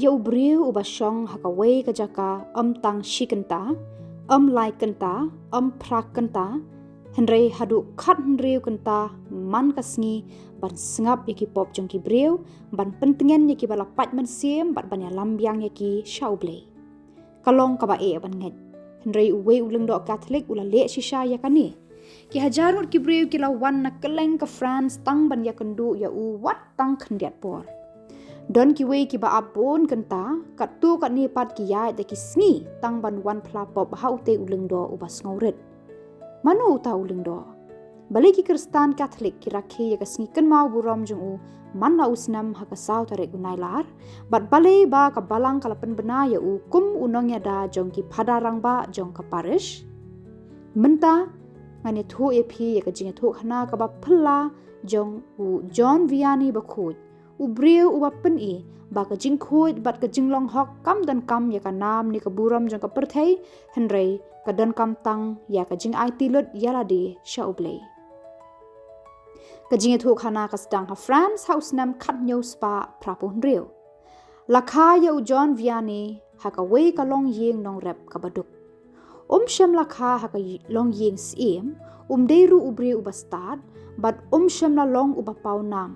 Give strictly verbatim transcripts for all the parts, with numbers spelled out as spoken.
Ïa u briew uba shong ha kawei ka jaka ym tang shi kynta, ym lai kynta, ym phra kynta, hynrei haduh khathynriew kynta man ka sngi, ban sngap ïa ki pop jong ki briew, ban pyntngen ïa kiba la pait mynsiem bad ban ïalam biang ïa ki sha U Blei. Ka long kaba eh ban ngeit. Hynrei uwei u lyngdoh Katholik u la leh shisha ïa kane. Ki hajar ngut ki briew ki la wan na kylleng ka France tang ban ïakynduh ïa u wat tang khyndiat por. Don kiwei kiba ap bun kynta, katto katne pat ki ïaid da ki sngi tang ban wan phla pop ha utei u lyngdoh uba sngewrit. Mano uta u lyngdoh? Balei ki Khristan Katholik ki rakhe ïa ka sngi kynmaw burom jong u man la u snem ha ka saw tarik u Nailar, bad balei ba ka balang ka la pynbna ïa u kum u nongïada jong ki phadar rangbah jong ka parish? Mynta ngan ïathuh ïa phi ïa ka jingïathuhkhana kaba phylla jong u John Vianney bakhuid, u briew uba pyni ba ka jingkhuid bad ka jinglong hok kam donkam ïa ka nam ne ka burom jong ka pyrthei, hynrei ka donkam tang ïa ka jingaiti lut ïa lade sha U Blei. Ka jingïathuhkhana ka sdang ha France ha u snem khathynñiew spah phra phew hynriew. La kha ïa u John Vianney ha kawei ka longïing nongrep kaba duk. Um shym la kha ha ka longïing syiem, um dei ruh u briew uba stad, bad um shym la long uba pawnam.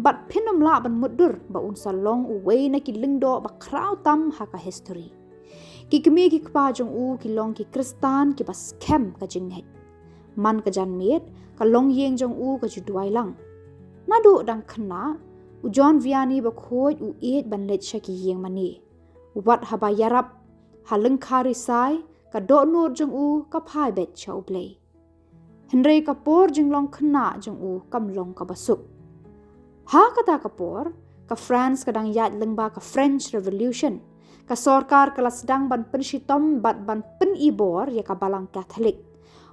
Bad phin ym lah ban mutdur ba un sa long uwei na ki lyngdoh ba khraw tam ha ka history. Ki kmie ki kpa jong u ki long ki Khristan kiba skhem ka jingngeit. Man ka janmiet, ka longïing jong u ka ju duwai lang. Naduh dang khynnah, u John Vianney bakhuid u ïeit ban leit sha ki ïing mane. Wat haba ïarap ha lyngkha risai, ka dohnud jong u ka phai beit sha U Blei. Hynrei ka por jinglong khynnah jong u kam long kaba suk. Ha kata ka por, ka France ka dang ïaid lyngba ka French Revolution. Ka sorkar ka la sdang ban pynshitom bad ban pynibor ïa ka balang Katholik.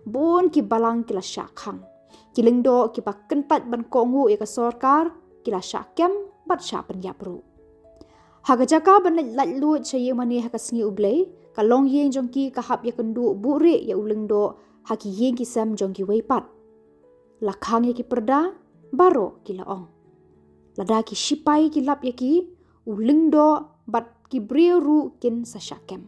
Bun ki balang ki la shah khang. Ki lyngdoh kiba kyntait ban kohnguh ïa ka sorkar ki la shah kem bad shah pynïap ruh. Ha ka jaka ban leit laitluid sha ïing mane ha ka sngi U Blei, ka longïing jong ki ka hap ïakynduh buhrieh ïa u lyngdoh ha ki ïing ki sem jong kiwei pat. La khang ïa ki pyrda, baroh ki la ong. Lada ki shipai ki lap ïa ki, u lyngdoh bad ki briew ruh kin sa shah kem.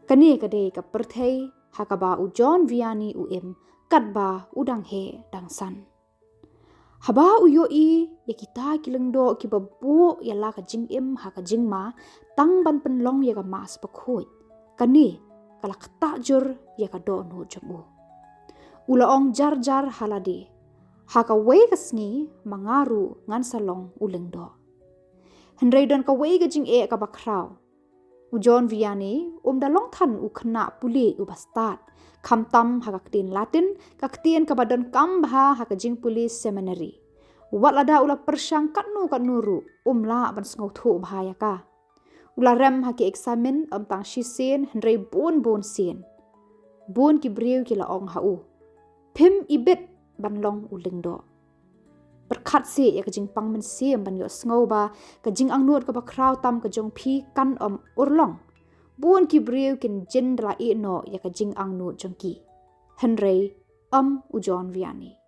Kane ka dei ka pyrthei ha kaba u John Vianney u im katba u dang heh dang san. Haba u ïohi ïa kita ki lyngdoh kiba buh ïa la ka jingim ha ka jingma tang ban pynlong ïa ka Mass bakhuid, kane ka la ktah jur ïa ka dohnud jong u. U la ong jar jar ha lade, ha kawei ka sngi ma nga ruh ngan sa long u lyngdoh. Hynrei don kawei ka jingeh kaba khraw. U John Vianney um da long than u khynnah pule uba stad, khamtam ha ka ktien Latin, ka ktien kaba donkam bha ha ka jingpule seminary. Wat lada u la pyrshang katno katno ruh, um lah ban sngewthuh bha ïa ka. U la rem ha ki eksamin ym tang shisien hynrei bun bun sien. Bun ki briew ki la ong ha u, phim ibit ban long u lyngdoh. Pyrkhat seh ïa ka jingpang mynsiem ban ïohsngew ba ka jingangnud kaba khraw tam ka jong phi kan ym urlong. Bun ki briew kin jin da la ïeh noh ïa ka jingangnud jong ki. Hynrei ym u John Vianney.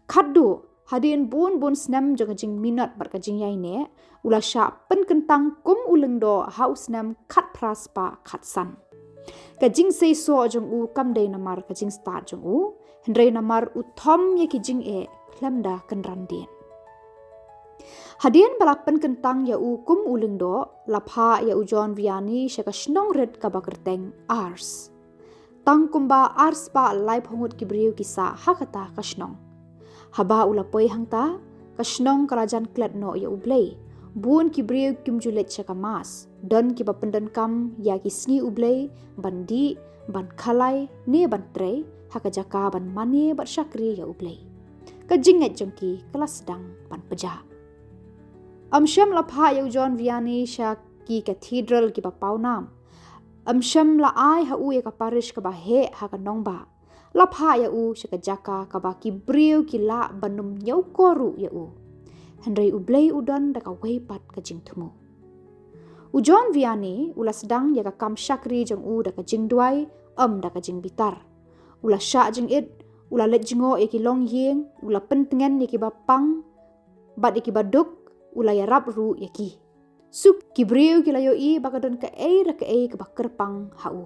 Khatduh hadien bun bun snem jong ka jingminot bad ka jingïaineh, u la shah pynkyntang kum u lyngdoh ha u snem khatphra spah khatsan. Ka jingseisoh jong u kam dei namar ka jingstad jong u, hynrei namar u thom ïa ki jingeh khlem da kynran dien. Hadien ba la pynkyntang ïa u kum u lyngdoh, la phah ïa u John Vianney sha ka shnong rit kaba kyrteng Ars. Tang kumba ar spah laiphew ngut ki briew ki sah ha kata ka shnong. Haba u la poi hangta, ka shnong ka la jan klet noh ïa U Blei. Bun ki briew kim ju leit sha ka Mass. Don kiba pyndonkam ïa ki sngi U Blei ban dih, ban khalai ne ban trei ha ka jaka ban mane bad shakri ïa U Blei. Ka jingngeit jong ki ka la sdang ban pjah. Ym shym la phah ïa u John Vianney sha ki cathedral kiba pawnam. Ym shym la ai ha u ïa ka parish kaba heh ha ka nongbah. La phah ïa u sha ka jaka kaba ki briew ki lah ban ym ñiewkor ruh ïa u. Hynrei U Blei u don da kawei pat ka jingthmu. U John Vianney u la sdang ïa ka kam shakri jong u da ka jingduwai, ym da ka jingbitar. U la shah jingit, u la leit jngoh ïa ki longïing, u la pyntngen ïa kiba pang bad ïa kiba duk, u la ïarap ruh ïa ki. Suki, ki briew ki la ïohi ba ka don kaei re kaei kaba kyrpang ha u.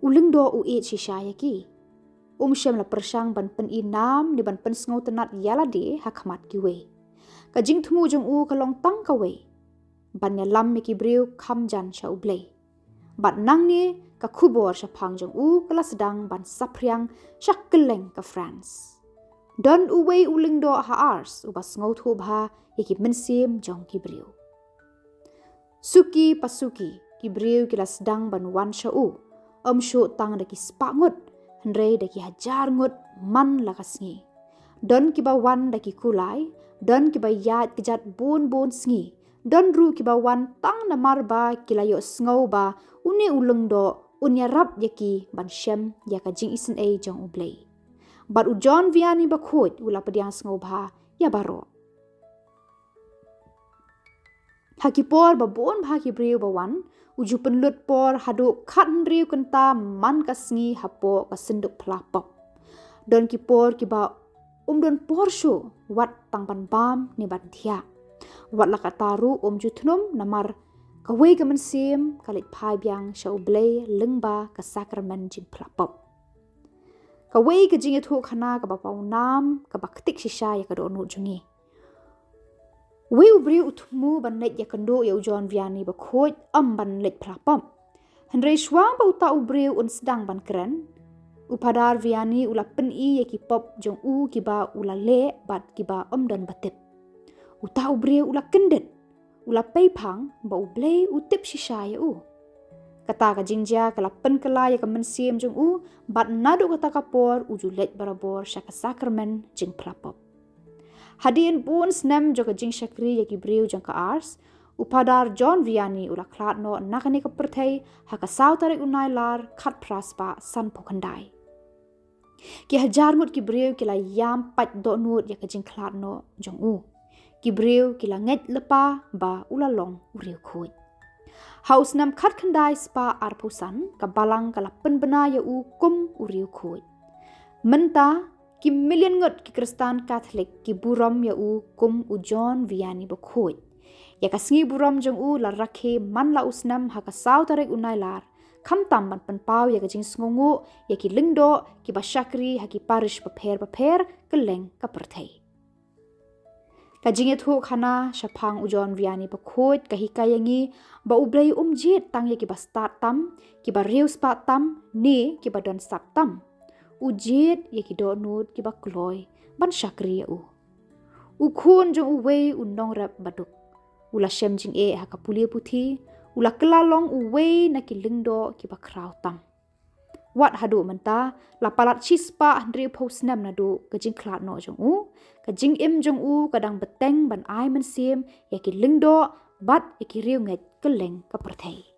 U lyngdoh u ïeit shisha ïa ki. Um shym la pyrshang ban pyni nam ne ban pynsngewtynnad ïa lade ha khmat kiwei. Ka jingthmu jong u ka long tang kawei: ban ïalam ïa ki briew kham jan sha U Blei. Bad nangne ka khubor shaphang jong u ka la sdang ban saphriang sha kylleng ka France. Don uwei u lyngdoh ha Ars uba sngewthuh bha ïa ki mynsiem jong ki briew. Suki pa suki, ki briew ki la sdang ban wan sha u, ym shuh tang da ki spah ngut, hynrei da ki hajar ngut man la ka sngi. Don kiba wan da ki kulai, don kiba ïaid kjat bun bun sngi, don ruh kiba wan tang namar ba ki la ïohsngew ba une u lyngdoh un ïarap ïa ki ban shem ïa ka jingisynei jong U Blei. Bad u John Vianney Bakhuid u la pdiang sngewbha ïa baroh. Ha ki por ba bun bha ki briew ba wan, u ju pynlut por haduh khathynriew kynta man ka sngi hapoh ka synduk phla pop. Don ki por kiba um don por shuh wat tang ban bam ne ban thiah. Wat la katta ruh um ju thnum namar kawei ka mynsiem ka leit phai biang sha U Blei lyngba ka sakramen jingphla pop. Kawei ka jingïathuhkhana kaba pawnam kaba ktik shisha ïa ka dohnud jong ngi. Uwei u briew u thmu ban leit ïakynduh ïa u John Vianney Bakhuid ym ban leit phla pop. Hynrei shuwa ba uta u briew un sdang ban kren, u Phadar Vianney u la pyni ïa ki pop jong u kiba u la leh bad kiba ym don ba tip. Uta u briew u la kyndit, u la peiphang ba U Blei u tip shisha ïa u. Kata ka jingjia ka la pynkylla ïa ka mynsiem jong u, bad naduh kata ka por u ju leit barabor sha ka sakramen jingphla pop. Hadien bun snem jong ka jingshakri ïa ki briew jong ka Ars, u Phadar John Vianney u la khlad noh na kane ka pyrthei ha ka saw tarik u Nailar khatphra spah sanphew khyndai. Ki hajar ngut ki briew ki la ïam pait dohnud ïa ka jingkhlad noh jong u. Ki briew ki la ngeit lypa ba u la long u riewkhuid. Ha u snem khatkhyndai spah arphew san, ka balang ka la pynbna ïa u kum u riewkhuid. Mynta, ki million ngut ki Khristan Katholik ki burom ïa u kum u John Vianney Bakhuid. Ïa ka sngi burom jong u la rakhe man la u snem ha ka saw tarik u Nailar, khamtam ban pynpaw ïa ka jingsngewnguh ïa ki lyngdoh kiba shakri ha ki parish bapher bapher kylleng ka pyrthei. Ka jingïathuhkhana shaphang u John Vianney Bakhuid ka hikai ïa ngi ba U Blei um jied tang ïa kiba stad tam, kiba riewspah tam, ne kiba don sap tam. U jied ïa ki dohnud kiba kloi ban shakri ïa u. U khun jong uwei u nongrep baduk. U la shem jingeh ha ka pule puthi, u la kylla long uwei na ki lyngdoh kiba khraw tam. Wat haduh mynta, la palat shispah hynriewphew snem naduh ka jingkhlad noh jong u, ka jingim jong u ka dang bteng ban ai mynsiem ïa ki lyngdoh bad ïa ki riewngeit kylleng ka pyrthei.